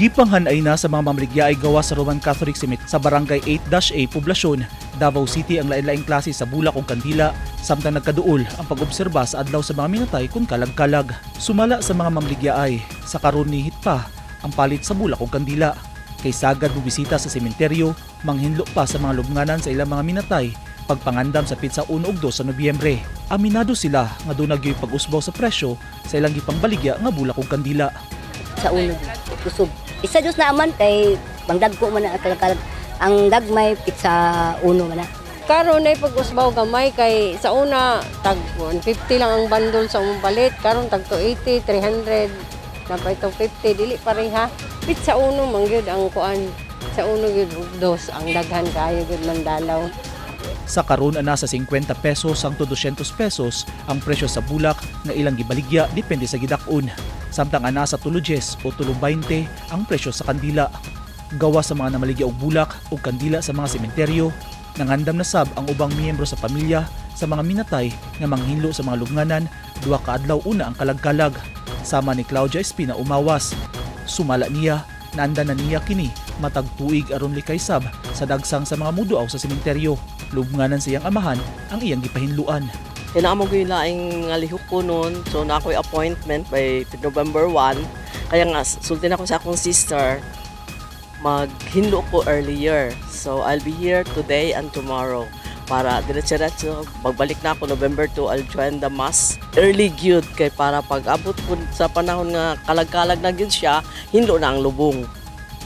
Gipanghan-ay na sa mga mamaligya ay gawa sa Roman Catholic Cemetery sa Barangay 8-A, Poblacion, Davao City ang lain-laing klase sa bulak ug kandila samtang nagkaduol ang pag-obserba sa adlaw sa mga minatay kun kalag-kalag. Sumala sa mga mamaligya ay sa karon nihit pa ang palit sa bulak ug kandila kay sagad mobisita sa sementeryo, manghinlo pa sa mga lubnganan sa ilang mga minatay pagpangandam sa petsa 1 ug 2 sa Nobyembre. Aminado sila nga duna gyoy pag-usbaw sa presyo sa ilang gipangbaligya nga bulak ug kandila. Sa uno, kusog. Isa Diyos na aman kay pangdagko man na kalag ang gagmay pitsa uno man na. Karon ay pag-usbaw gamay kay sa una tag 150 lang ang bandol sa umong palit, karon tag 280, 300, napay 250, dili pareha. Pitsa uno man gyud ang kuan. Sa uno gyud ug dos ang daghan kaayo gyud mandalaw. Sa karon ana sa 50 pesos hangtod 200 pesos ang presyo sa bulak nga ilang gibaligya depende sa gidak-on. Samtang ana sa 3.10 o 3.20 ang presyo sa kandila. Gawa sa mga namaligya og bulak ug kandila sa mga sementeryo, nangandam na sab ang ubang miyembro sa pamilya sa mga minatay nga manghinlo sa mga lubnganan 2 ka adlaw una ang kalagkalag. Sama ni Claudia Espina Umawas. Sumala niya, naanda na niya kini matag tuig aron likay sab sa dagsang sa mga muduaw sa sementeryo. Lubnganan sa iyang amahan ang iyang gipahinluan. Kaya naa mo gyud laing nga lihok ko noon. So naa ko'y appointment by November 1. Kaya nga sulti na ko sa akong sister, maghinlo ko earlier. So I'll be here today and tomorrow para diretso-diretso pagbalik na ako November 2, I'll join the mass early gyud kay para pag abot po sa panahon nga kalag-kalag na gyud siya, hinlo na ang lubong.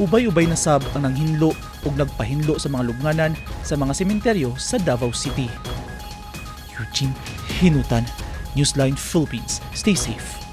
Ubay-ubay na sab ang nanghinlo ug nagpahinlo sa mga lubnganan sa mga sementeryo sa Davao City. Eugene Hinutan, Newsline Philippines. Stay safe.